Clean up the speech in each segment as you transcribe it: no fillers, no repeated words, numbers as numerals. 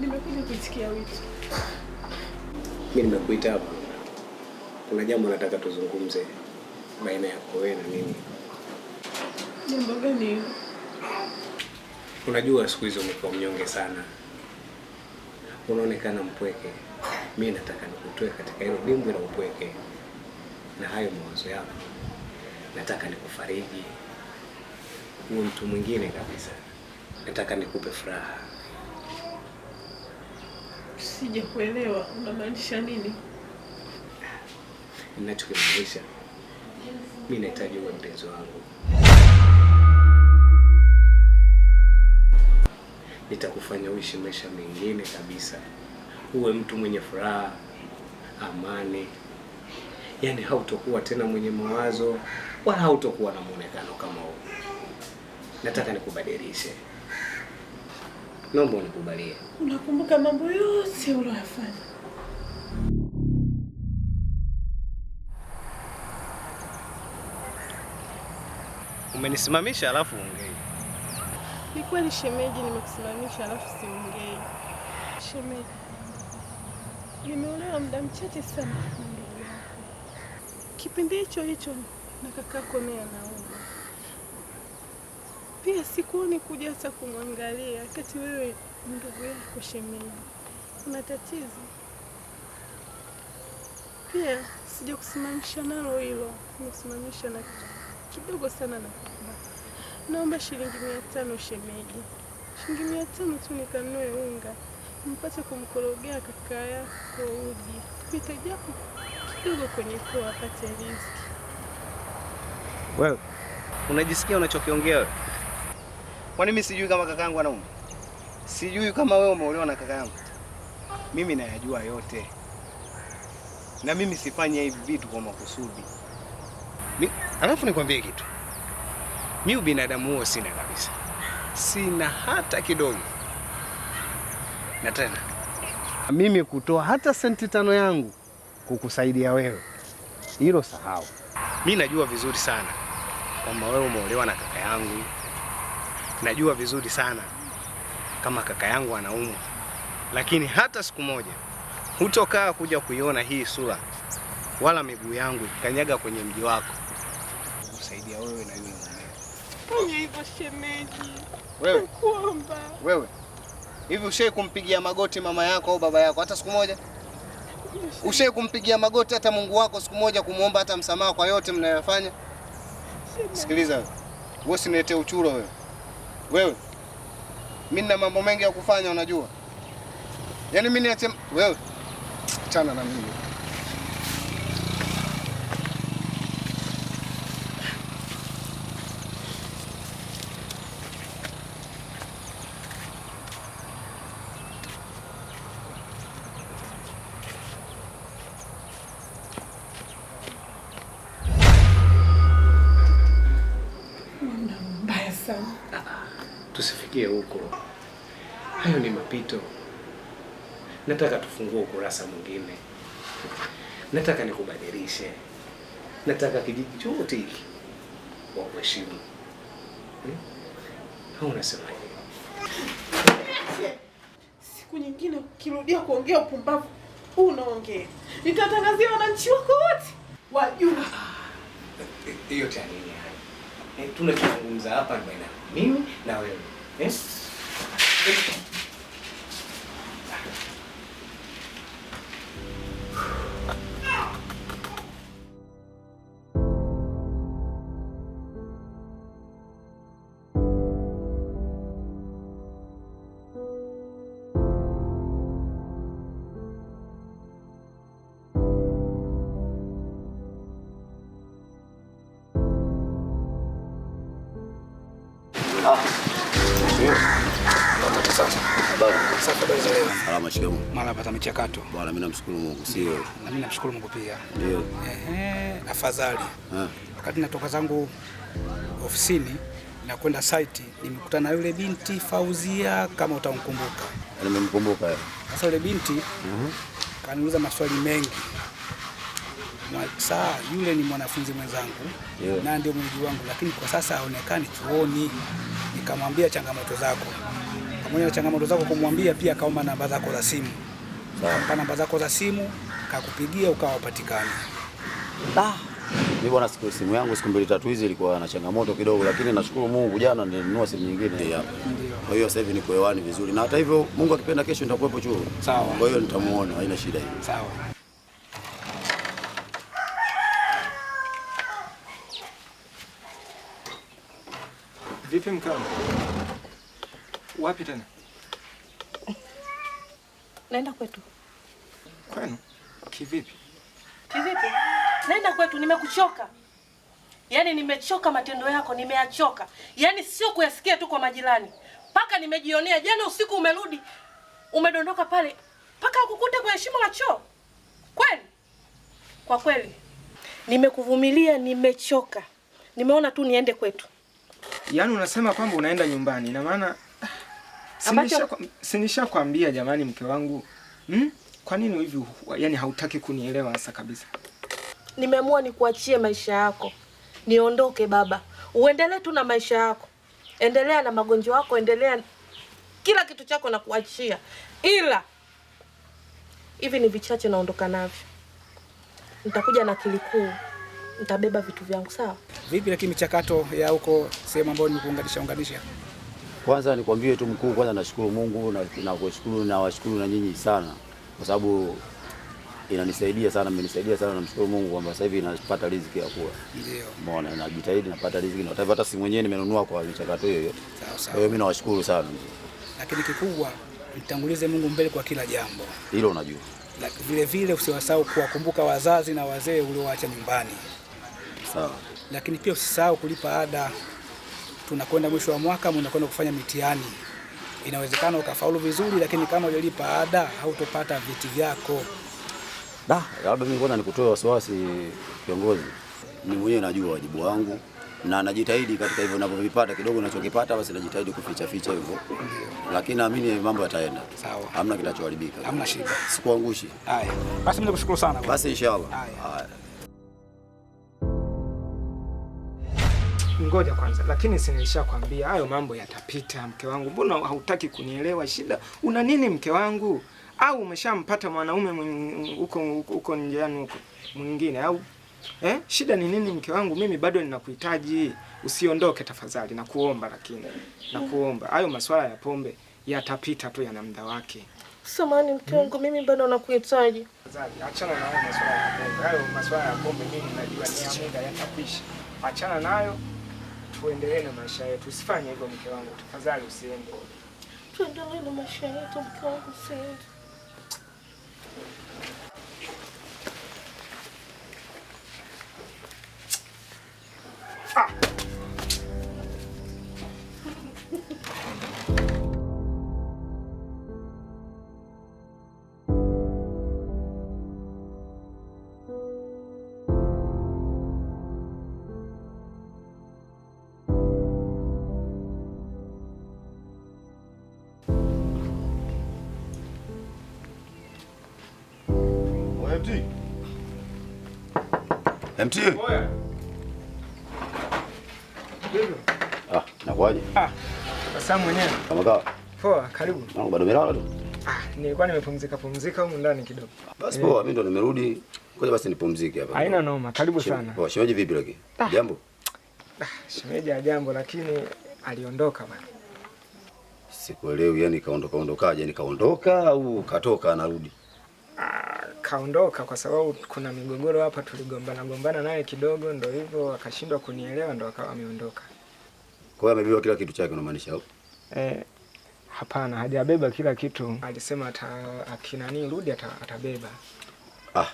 Nimekuja kuitikia wito. Mimi nimekuita hapa, kuna jambo nataka tuzungumze baina yako wewe na mimi. Jambo gani hilo? Unajua siku hizi umekuwa mnyonge sana, unaonekana mpweke. Mimi nataka nikutoe katika hilo dimbwi la upweke na hayo mawazo yako, nataka nikufariji, uwe mtu mwingine kabisa. Nataka nikupe furaha. Sijakuelewa, unamaanisha nini? Ninachokimaanisha, mimi nahitaji uwe mpenzi wangu. Nitakufanya uishi maisha mengine kabisa, uwe mtu mwenye furaha, amani, yaani hautokuwa tena mwenye mawazo wala hautokuwa na muonekano kama huu. Nataka nikubadilishe, naomba unikubalie. Unakumbuka mambo yote uliyofanya? Umenisimamisha alafu ongei. Ni kweli shemeji, nimekusimamisha alafu siongei. Shemeji, nimeolewa muda mchache sana na ndugu yako. Kipindi hicho hicho na kakako naye anaumwa pia, sikuoni kuja hata kumwangalia, wakati wewe ndugu yako shemeji, kuna tatizo pia. Sijakusimamisha nalo hilo, nimekusimamisha na kidogo sana na naomba shilingi 500 shemeji, shilingi 500 tu nikanunue unga mpate kumkorogea kaka yako uji pita japo kidogo kwenye koo apate riziki. Wewe unajisikia unachokiongea wewe? Kwani mimi sijui kama kakaangu anaumwa? Sijui kama wewe umeolewa na kaka yangu? Mimi nayajua yote, na mimi sifanye hivi vitu kwa makusudi. Alafu nikwambie kitu, mi ubinadamu huo sina kabisa, sina hata kidogo. Na tena mimi kutoa hata senti 5 yangu kukusaidia wewe, hilo sahau. Mi najua vizuri sana kwamba wewe umeolewa na kaka yangu, najua vizuri sana kama kaka yangu anaumwa, lakini hata siku moja hutokaa kuja kuiona hii sura wala miguu yangu ikikanyaga kwenye mji wako kusaidia wewe na yule mume. Fanya hivyo shemeji. Wewe. Nakuomba. Wewe. Hivi ushawahi kumpigia magoti mama yako au baba yako hata siku moja? Ushawahi kumpigia magoti hata Mungu wako siku moja kumuomba hata msamaha kwa yote mnayofanya? Sikiliza wewe. Wewe usiniletee uchuro wewe. Wewe. Mimi nina mambo mengi ya kufanya unajua. Yaani mimi niache wewe. Achana na mimi. Tusifikie huko, hayo ni mapito. Nataka tufungue ukurasa mwingine, nataka nikubadilishe, nataka kijiji chote hiki wakuheshimu. Au unasemaje? Siku nyingine ukirudia kuongea upumbavu huu unaongea, nitatangazia wananchi wako wote wajue. Hiyo tani nini hayo? Tunachozungumza hapa ni baina mimi na wewe. Habari. Safi, habari za leo. Salama, shikamoo. Mara pata michakato. Bwana, mimi namshukuru Mungu, sio? Na mimi namshukuru Mungu pia. Ndio. Ehe, afadhali. Wakati natoka zangu ofisini na kwenda site nimekutana na yule binti Fauzia, kama utamkumbuka. Nimemkumbuka. Sasa yule binti kaniuliza maswali mengi. Saa yule ni mwanafunzi mwenzangu na ndio mwenyeji wangu, lakini kwa sasa haonekani chuoni. Nikamwambia changamoto zako. Pamoja na changamoto zako kumwambia, pia kaomba namba zako za simu. Sawa. Namba zako za simu kakupigia ukawa upatikani. Mimi bwana, siku simu yangu siku mbili tatu hizi ilikuwa na changamoto kidogo, lakini nashukuru Mungu jana nilinunua simu nyingine hapa. Kwa hiyo sasa hivi niko hewani vizuri, na hata hivyo Mungu akipenda kesho nitakuwepo chuo. Sawa. Kwa hiyo nitamuona, haina shida hiyo. Sawa. Vipi mkao? Wapi tena? Naenda kwetu. Kwenu? Kivipi? Kivipi? Naenda kwetu, nimekuchoka. Yaani nimechoka matendo yako, nimeachoka. Yaani sio kuyasikia tu kwa majirani. Paka nimejionea jana usiku umerudi, umedondoka pale, paka ukukute kwa heshima la choo. Kweli? Kwa kweli. Nimekuvumilia, nimechoka. Nimeona tu niende kwetu. Yaani unasema kwamba unaenda nyumbani, ina maana sinishakwambia jamani mke wangu. Kwa nini hivi yani hautaki kunielewa hasa kabisa? Nimeamua nikuachie maisha yako. Niondoke baba. Uendelee tu na maisha yako. Endelea na magonjwa yako, endelea kila kitu chako na kuachia. Ila hivi ni vichache naondoka navyo. Nitakuja na kilikuu. Nitabeba vitu vyangu, sawa? Vipi lakini michakato ya huko sehemu ambayo nimekuunganisha unganisha? Kwanza nikwambie tu mkuu, kwanza nashukuru Mungu na kushukuru na washukuru na nyinyi sana kwa sababu inanisaidia sana, mmenisaidia sana, namshukuru Mungu kwamba sasa hivi napata riziki ya kula. Ndio. Umeona, najitahidi napata riziki na hata simu mwenyewe nimenunua kwa michakato hiyo hiyo. Sawa sawa. Kwa hiyo mimi nawashukuru sana. Lakini kikubwa mtangulize Mungu mbele kwa kila jambo. Hilo unajua. Na vile vile usiwasahau kuwakumbuka wazazi na wazee uliowaacha nyumbani. Sawa. Lakini pia usisahau kulipa ada. Tunakwenda mwisho wa mwaka, mnakwenda kufanya mitihani. Inawezekana ukafaulu vizuri, lakini kama hujalipa ada hautopata vyeti vyako. Da, labda mimi ngoja nikutoe wasiwasi kiongozi. Mimi mwenyewe najua wajibu wangu na najitahidi katika hivyo ninavyovipata kidogo ninachokipata, basi najitahidi kuficha ficha hivyo. Lakini naamini mambo yataenda. Sawa. Hamna kitachoharibika. Hamna shida. Sikuangushi. Haya. Basi mimi nakushukuru sana. Basi inshallah. Haya. Ngoja kwanza, lakini si nilishakwambia hayo mambo yatapita mke wangu. Mbona hautaki kunielewa? Shida una nini mke wangu? Au umeshampata mwanaume huko huko njiani huko mwingine au Shida ni nini mke wangu? Mimi bado ninakuhitaji. Usiondoke tafadhali, nakuomba. Lakini nakuomba, hayo masuala ya pombe yatapita tu, yana muda wake. Samahani mke wangu, mimi bado nakuhitaji. Tafadhali achana na hayo masuala ya pombe. Hayo masuala ya pombe mimi najua ni ya muda, yatakwisha. Achana nayo, tuendelee na maisha yetu. Usifanye hivyo mke wangu, tafadhali usiende. Tuendelee na maisha yetu mke wangu, usiende. MT. Ah, nakuaje? Ah, sasa mwenyewe. Kama kawa. Poa, karibu. Nangu bado umelala tu? Ah, nilikuwa nimepumzika pumzika humu ndani kidogo. Basi poa, mimi ndo nimerudi. Ngoja basi nipumzike hapa. Haina noma, karibu sana. Poa, shemeji vipi lakini? Jambo? Ah, shemeji jambo lakini aliondoka bwana. Sikuelewi, yani kaondoka ondokaje? Yani kaondoka au katoka anarudi? Kaondoka kwa sababu kuna migogoro hapa, tuligombana gombana naye kidogo, ndio hivyo akashindwa kunielewa, ndio akawa ameondoka. Kwa hiyo amebeba kila kitu chake unamaanisha au? Hapana, hajabeba kila kitu. Alisema akinani rudi atabeba. Ah,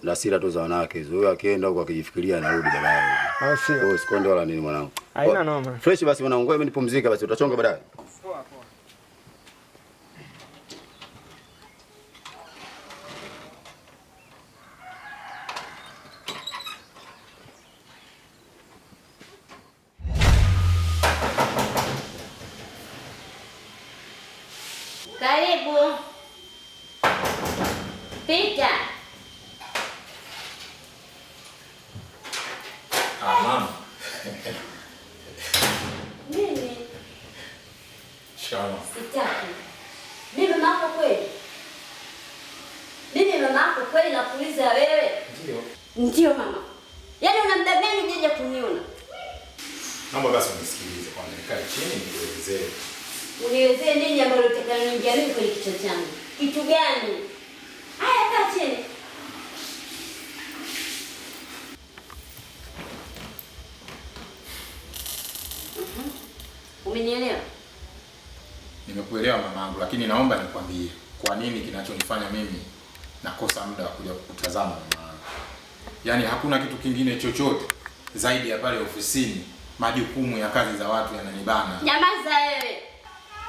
na hasira tu za wanawake hizo. Huyo akienda huko akijifikiria anarudi baadaye. Ah, sio. Wewe usikonde wala nini mwanangu. Haina noma. Fresh basi mwanangu, ngoja mimi nipumzike basi, utachonga baadaye. Poa poa. Karibu. Pita. Ah, mama. Nini? Shikamoo. Sitaki. Mimi mama yako kweli? Mimi mama yako kweli nakuuliza wewe? Ndio. Ndio mama. Yaani una muda gani hujaja kuniona? Naomba basi unisikilize kwanza, nikae chini nikuelezee. Unielezee nini ambalo utakaloniingia mimi kwenye kichwa changu? Kitu gani? Haya, kaa chini. Umenielewa? Nimekuelewa mamangu, lakini naomba nikwambie kwa nini kinachonifanya mimi nakosa muda wa kuja kukutazama mamangu. Yaani hakuna kitu kingine chochote zaidi ya pale ofisini, majukumu ya kazi za watu yananibana. Nyamaza wewe.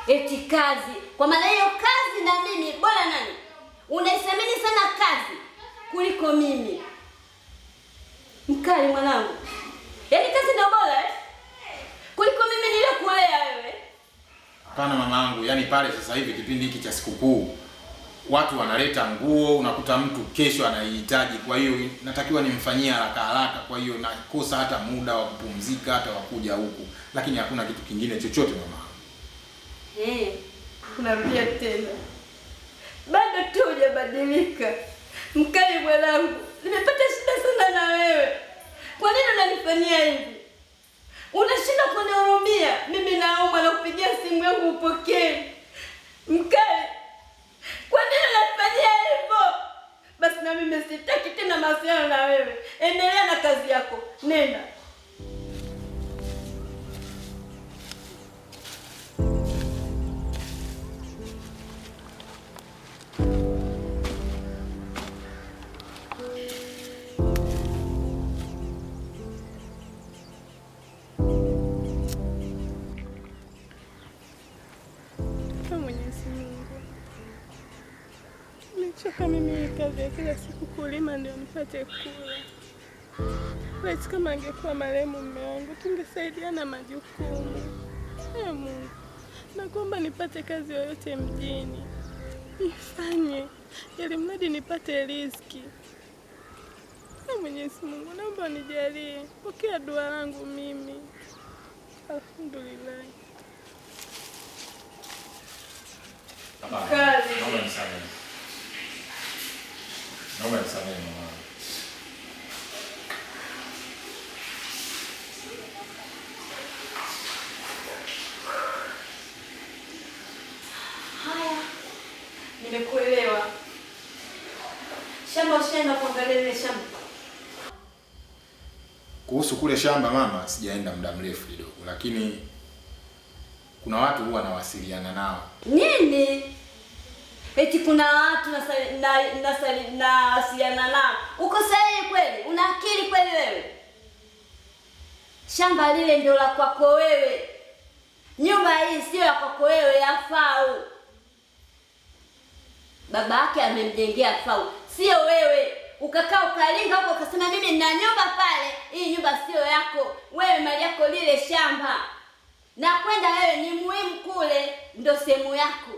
Eti kazi. Kwa maana hiyo kazi na mimi bora nani? Unaithamini sana kazi kuliko mimi. Mkali mwanangu. Yaani kazi ndio bora eh? Kuliko mimi niliyokulea wewe. Hapana mamangu, yani pale sasa hivi kipindi hiki cha sikukuu watu wanaleta nguo, unakuta mtu kesho anaihitaji, kwa hiyo natakiwa nimfanyie haraka haraka, kwa hiyo nakosa hata muda wa kupumzika hata wa kuja huku, lakini hakuna kitu kingine chochote mama. Unarudia tena. Bado tu hujabadilika. Mkali mwanangu, nimepata shida sana na wewe. Kwa nini unanifanyia hivi? Unashindwa kunihurumia. Mimi naumwa na kupigia simu yangu upokee. Mkali, kwa nini unanifanyia hivyo? Basi na mimi sitaki tena mahusiano na wewe. Endelea na kazi yako. Nenda. Mwenyezi Mungu, nimechoka mimi kazi ya kila siku kulima ndio nipate kula. Laiti kama angekuwa marehemu mume wangu tungesaidiana majukumu. Ee Mungu, nakuomba nipate kazi yoyote mjini nifanye, ili mradi nipate riziki. Ee Mwenyezi Mungu, naomba unijalie, pokea dua langu mimi. Alhamdulillah. Kazi. Naomba nisamehe. Naomba nisamehe mama. Haya. Nimekuelewa. Shamba ushaenda kuangalia ile shamba? Kuhusu kule shamba mama, sijaenda muda mrefu kidogo, lakini kuna watu huwa nawasiliana nao. Nini? Eti kuna watu nawasiliana nao. Uko sahihi kweli? Una akili kweli wewe? Shamba lile ndio la kwako wewe. Nyumba hii sio ya kwako wewe, ya Fau. Baba yake amemjengea Fau, sio wewe. Ukakaa ukalinga huko ukasema mimi nina nyumba pale, hii nyumba sio yako. Wewe mali yako lile shamba. Na kwenda wewe ni muhimu kule, ndio sehemu yako.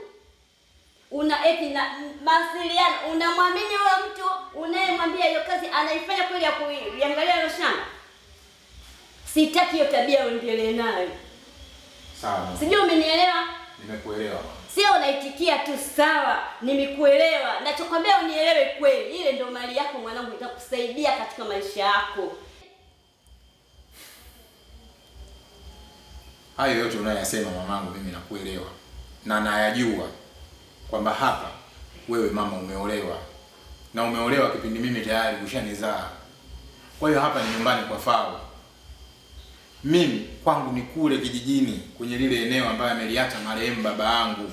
Una eti na mawasiliano, unamwamini huyo mtu unayemwambia hiyo kazi anaifanya kweli ya kuiangalia hilo shamba? Sitaki hiyo tabia uendelee nayo. Sawa. Sijui umenielewa? Nimekuelewa. Sio unaitikia tu sawa, nimekuelewa. Nachokwambia unielewe kweli. Ile ndio mali yako mwanangu, itakusaidia katika maisha yako. Hayo yote unayosema mamangu, mimi nakuelewa na nayajua kwamba hapa wewe mama umeolewa, na umeolewa kipindi mimi tayari ushanizaa. Kwa hiyo hapa ni nyumbani kwa Fau. Mimi kwangu ni kule kijijini kwenye lile eneo ambayo ameliacha marehemu baba yangu.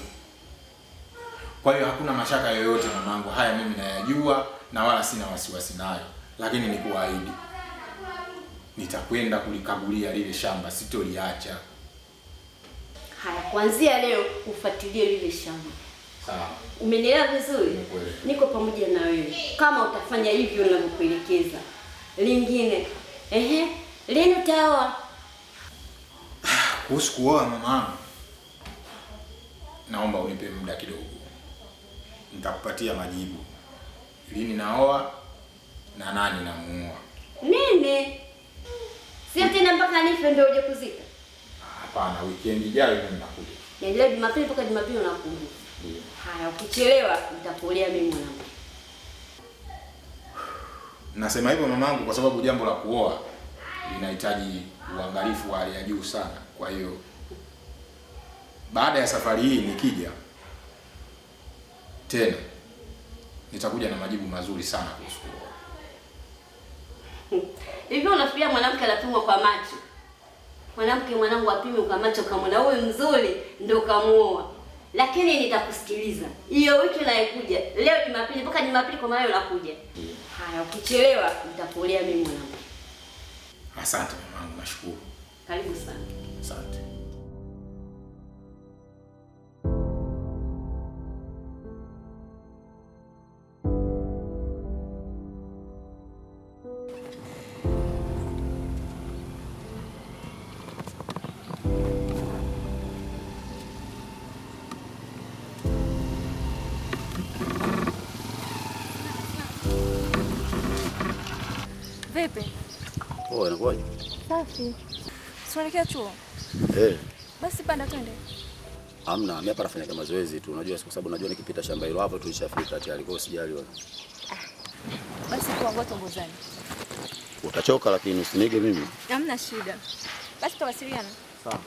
Kwa hiyo hakuna mashaka yoyote mamangu, haya mimi nayajua na wala sina wasiwasi nayo, lakini nikuahidi nitakwenda kulikagulia lile shamba, sitoliacha. Haya, kuanzia leo ufuatilie lile shamba. Sawa. Umenielewa vizuri? Niko pamoja na wewe. Kama utafanya hivyo ninavyokuelekeza. Lingine, lini utaoa? Kuhusu kuoa mamangu, naomba unipe muda kidogo. nitakupatia majibu. Lini naoa na nani namuoa. Nini? Sio tena mpaka nife ndio uje kuzika? Hapana, weekend ijayo mimi nakuja. Yaani leo Jumapili mpaka Jumapili unakuja. Ndio. Haya, ukichelewa nitakuolea mimi mwanangu. Nasema hivyo mamangu kwa sababu jambo la kuoa linahitaji uangalifu wa hali ya juu sana. Kwa hiyo baada ya safari hii nikija tena nitakuja na majibu mazuri sana kuhusu kuoa. Hivi unafikiria mwanamke anapimwa kwa macho? Mwanamke mwanangu apimwe kwa macho, kama huyu mzuri ndio kamuoa. Lakini nitakusikiliza. Hiyo wiki inayokuja, leo Jumapili mpaka Jumapili kwa maana unakuja. Haya, ukichelewa nitakuolea mimi mwanangu. Asante mamangu, nashukuru. Karibu sana. Asante. Vipi? Poa, inakuwaje? Safi. Si unaelekea chuo? Eh. Basi panda twende. Hamna, mimi hapa nafanya kama mazoezi tu. Unajua kwa sababu najua nikipita shamba hilo hapo tulishafika tayari, kwa hiyo sijali wala. Basi kwa ngoto tongozane. Utachoka lakini usinige mimi. Hamna shida. Basi tutawasiliana. Sawa.